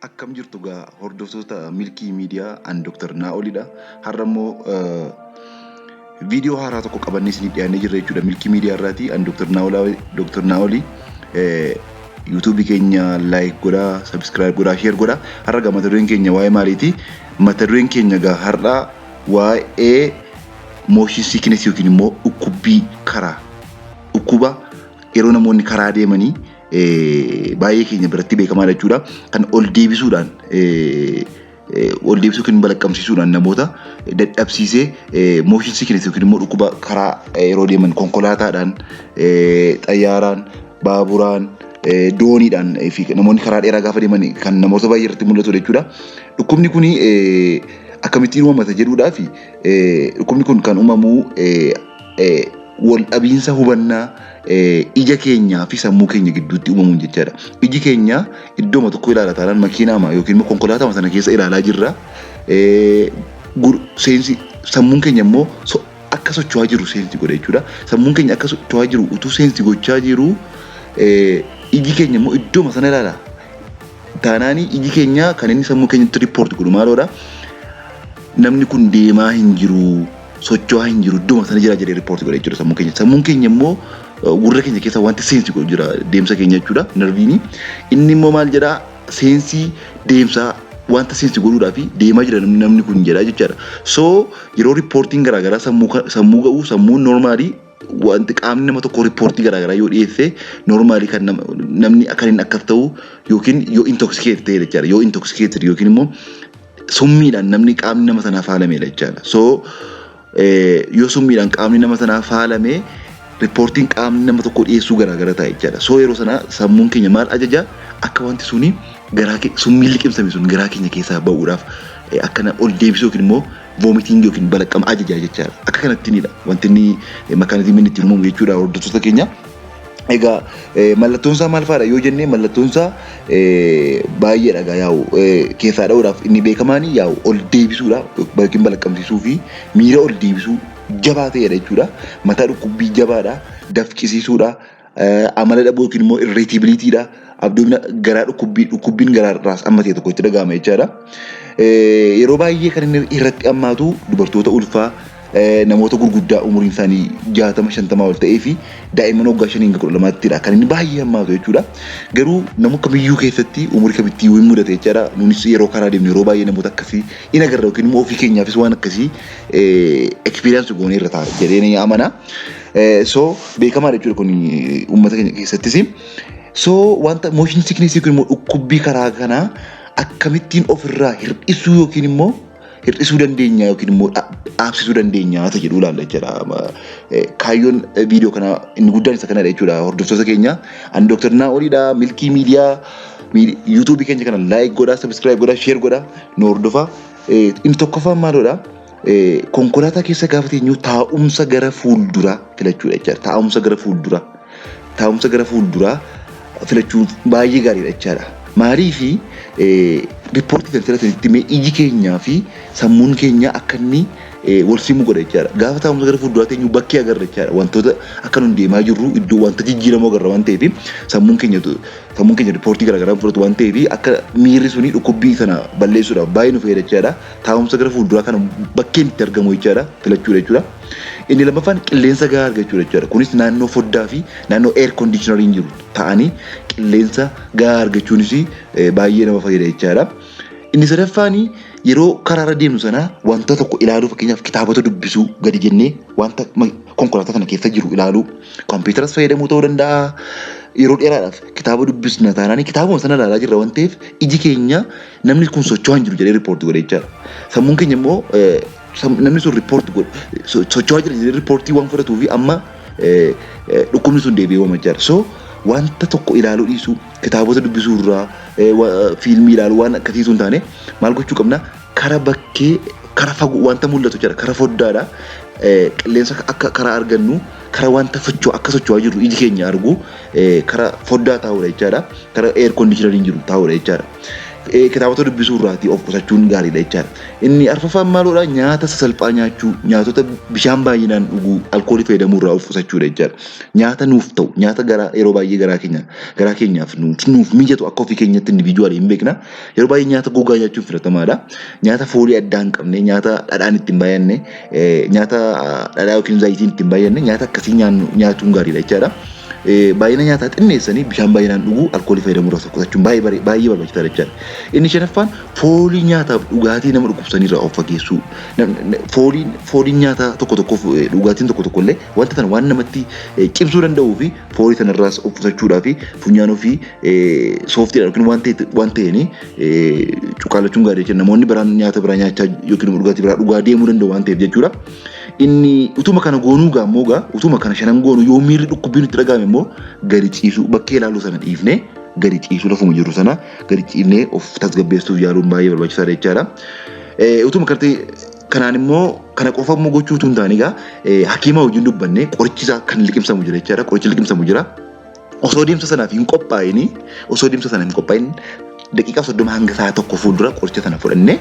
Akkam jirtu gaa hordoftoota Milkii Miidiyaa, an Dr. Naa'olidha. Har'a immoo viidiyoo haaraa tokko qabannee isiniif dhiyaannee jirra jechuudha Milkii Miidiyaa irraati. An Dr. Naa'olaa Dr. Naa'oli. Yuutuubii keenya like godhaa, subscribe godhaa, share godhaa. Har'a gaa mata dureen keenya waa'ee maaliiti? Mata dureen keenya gaa har'a waa'ee motion sickness yookiin immoo dhukkubbii karaa, dhukkuba yeroo namoonni karaa deemanii baay'ee keenya biratti beekamaadha jechuudha. Kan ol deebisuudhaan, ol deebisuu yookiin balaqqamsiisuudhaan namoota dadhabsiisee, motion sickness yookiin immoo dhukkuba karaa yeroo deeman konkolaataadhaan, xayyaaraan, baaburaan, dooniidhaan fi namoonni karaa dheeraa gaafa deeman kan namoota baay'ee irratti mul'atu jechuudha. Dhukkubni kun akkamittiin uumamata jedhuudhaa fi dhukkubni kun kan uumamu wal dhabiinsa hubannaa ija keenyaa fi sammuu keenya gidduutti uumamuun jechaadha. Iji keenya iddooma tokko ilaala taanaan makiinaama yookiin immoo konkolaataama sana keessa ilaalaa jirra. Sense sammuun keenya immoo akka socho'aa jiru sense godha jechuudha. Sammuun keenya akka socho'aa jiru utuu sense gochaa jiru, iji keenya immoo iddooma sana ilaala. Taanaanii iji keenya kan inni sammuu keenyatti report godhu maaloodha? Namni kun deemaa hin jiru, socho'aa hin jiru, iddooma sana jira jedhee report godha jechuudha sammuu keenya. Sammuun keenya immoo gurra keenya keessa wanti sense godhu jira deemsa keenya jechuudha, nerviini. Inni immoo maal jedhaa? Sense deemsaa wanta sense godhuudhaa fi deemaa jira namni kun jedha jechaadha. So yeroo reportiin garaagaraa sammuu ga'u, sammuun normally wanti qaamni nama tokko report garaagaraa yoo dhiyeesse, normally kan namni akka inni akkas ta'u yookiin yoo intoxicate ta'e jechaadha. Yoo intoxicated yookiin immoo summiidhaan namni qaamni nama sanaa faalamedha jechaadha. So yoo summiidhaan qaamni nama sanaa faalame, reportiin qaamni nama tokko dhiyeessuu garaagara ta'a jechaadha. So yeroo sana sammuun keenya maal ajaja? Akka wanti suni garaa summiin liqimsame sun garaa keenya keessaa ba'uudhaaf akkana ol deebisuu yookiin immoo vomiting yookiin balaqqama ajajaa jechaadha. Akka kanattiinidha wanti inni mechanismiin ittiin uumamu jechuudha, hordoftoota keenya. Egaa mallattoon isaa maal fa'aadha yoo jennee, mallattoon isaa baay'eedha egaa. Yaa'u keessaa dha'uudhaaf inni beekamaan yaa'u ol deebisuudha yookiin balaqqamsiisuu fi miira ol deebisuu jabaa ta'edha jechuudha. Mataa dhukkubbii jabaadha, dafqisiisuudha, amala dhabuu yookiin immoo irritabilityidha. Abdoomina garaa dhukkubbii, dhukkubbiin garaarraas amma ta'e tokko itti dhaga'ama jechaadha. Yeroo baay'ee kan inni irratti hammaatu dubartoota ulfaa, namoota gurguddaa umuriin isaanii 60, 50 ol ta'ee fi daa'imman waggaa 5 hanga 12ttidha kan inni baay'ee hammaatu jechuudha. Garuu nama kamiyyuu keessatti umurii kamitti hin mudate jechaadha. Nunis yeroo karaa deemnu yeroo baay'ee namoota akkasii in agarra yookiin immoo ofii keenyaafis waan akkasii experience goonee irra ta'a jedhee ni amana. So beekamaadha jechuudha kun uummata keenya keessattis. So wanta motion sickness kun immoo dhukkubbii karaa kanaa akkamittiin ofirraa hir'isuu yookiin immoo hir'isuu dandeenya yookiin immoo dhaabsisuu dandeenya ta'e jedhu ilaalla jechuudha. Kaayyoon viidiyoo kanaa inni guddaan isa kanadha jechuudha, hordoftoota keenya. Ani Dr. Naa'oliidha, Milkii Miidiyaa. Yuutuubii keenya kana like godhaa, subscribe godhaa, share godhaa, nu hordofaa. Inni tokkoffaan maaloodha? Konkolaataa keessa gaafa teenyu taa'umsa gara fuulduraa filachuudha jechuudha. Taa'umsa gara fuulduraa. Taa'umsa gara fuulduraa filachuun baay'ee gaariidha jechaadha. Maaliifi report kan filatanitti mee iji keenyaa fi sammuun keenya akka inni wal simu godha jechaadha. Gaafa taa'umsa gara fuulduraa teenyu bakkee agarra jechaadha. Wantoota akka nun deemaa jirru iddoo wanta jijjiiramoo agarra waan ta'eef, sammuun keenya report garaagaraa fudhatu waan ta'eef, akka miirri suni dhukkubbii sana balleessuudhaaf baay'ee nu fayyada jechaadha. Taa'umsa gara fuulduraa kana bakkeen itti argamu jechaadha filachuudha jechuudha. Inni lammaffaan qilleensa gahaa argachuudha jechuudha. Kunis naannoo foddaa fi naannoo air conditioneriin jiru ta'anii qilleensa gahaa argachuunis baay'ee nama fayyada jechaadha. Inni sadaffaan yeroo karaarra deemnu sana wanta tokko ilaaluu, fakkeenyaaf kitaabota dubbisuu, gadi jennee wanta konkolaataa sana keessa jiru ilaaluu, kompiitaras fayyadamuu ta'uu danda'a. Yeroo dheeraadhaaf kitaaba dubbisna taanaan kitaabuma sana ilaalaa jirra waan ta'eef, iji keenya namni kun socho'aa hin jiru jedhee report godhe jechaadha. Sammuun keenya immoo namni sun report godhe socho'aa jira jedhee report waan fudhatuu fi amma dhukkubni sun deebi'ee uumama jechaadha. So wanta tokko ilaaluu dhiisuu, kitaabota dubbisuu irraa, fiilmii ilaaluu, waan akkasii sun taane maal gochuu qabna? Kara bakkee, kara fagoo wanta mul'atu jira, kara foddaadha. Qilleensa akka karaa argannu, kara wanta socho'u akka socho'aa jirru iji keenya argu, kara foddaa taa'uudha jechaadha. Kara air conditioneriin jiru taa'uudha jechaadha. Kitaabota dubbisuu irraatii of qusachuun gaariidha jechaadha. Inni arfaffaan maaloodha? Nyaata sasalphaa nyaachuu, nyaatota bishaan baay'inaan dhuguu, alkoolii fayyadamuu irraa of qusachuudha jechaadha. Nyaata nuuf ta'u, nyaata garaa yeroo baay'ee garaa keenya garaa keenyaaf nuuf mijatu akka ofii keenyatti individually hin beekna. Yeroo baay'ee nyaata gogaa nyaachuun filatamaadha. Nyaata foolii addaa hin qabne, nyaata dhadhaan itti hin baay'anne, nyaata dhadhaa yookiin zayitiin itti hin baay'anne, nyaata akkasii nyaatuun gaariidha jechaadha. Baay'ina nyaataa xinneessanii bishaan baay'inaan dhuguu, alkoolii fayyadamuu irraa of qusachuun baay'ee baay'ee barbaachisaadha jechaadha. Inni shanaffaan foolii nyaataaf dhugaatii nama dhukkubsanii irraa of fageessuu. Fooliin nyaataa tokko tokkoof dhugaatiin tokko tokko illee wanta sana waan namatti cimsuu danda'uu fi foolii sanarraas of qusachuudhaa fi funyaan ofii sooftiidhaan yookiin waan ta'een cuqaalachuun gaarii jechuudha. Namoonni biraan nyaata biraa nyaachaa yookiin dhugaatii biraa dhugaa deemuu danda'u waan ta'eef jechuudha. Inni utuma kana goonuu gaa immoo gaa utuma kana shanan goonuu yoo miirri dhukkubbii nutti dhaga'ame immoo gadi ciisuu, bakkee ilaaluu sana dhiifnee gadi ciisuu, lafuma jiru sana gadi ciifnee of tasgabbeessuuf yaaluun baay'ee barbaachisaadha jechaadha. Utuma kanatti kanaan immoo kana qofa immoo gochuu utuu hin taane egaa hakiima wajjin dubbannee qorichi isaa kan liqimsamu jira jechaadha. Qorichi liqimsamu jira. Osoo deemsa sanaaf hin qophaa'in, osoo deemsa sana hin qophaa'in daqiiqaa 30 hanga sa'a 1 fuuldura qoricha sana fudhannee,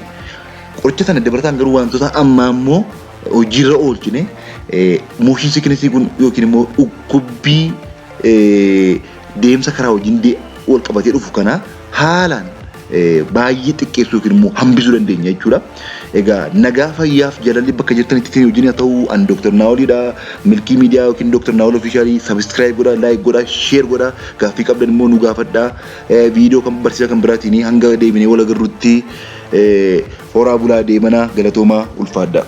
qoricha sana dabalataan garuu wantoota ammaa immoo hojiirra oolchine motion sickness kun yookiin immoo dhukkubbii deemsa karaa wajjin wal qabatee dhufu kana haalaan baay'ee xiqqeessuu yookiin immoo hambisuu dandeenya jechuudha. Egaa nagaa, fayyaaf jaalalli bakka jirtanitti isin wajjin haa ta'u. Ani Dr. Naawoliidha. Milkii Miidiyaa yookiin Dr. Naawol Official subscribe godhaa, like godhaa, share godhaa. Gaaffii qabdan immoo nu gaafadhaa. Viidiyoo kan barsiisaa kan biraatiin hanga deebinee wal agarrutti horaa bulaa, deemanaa, galatoomaa, ulfaadhaa.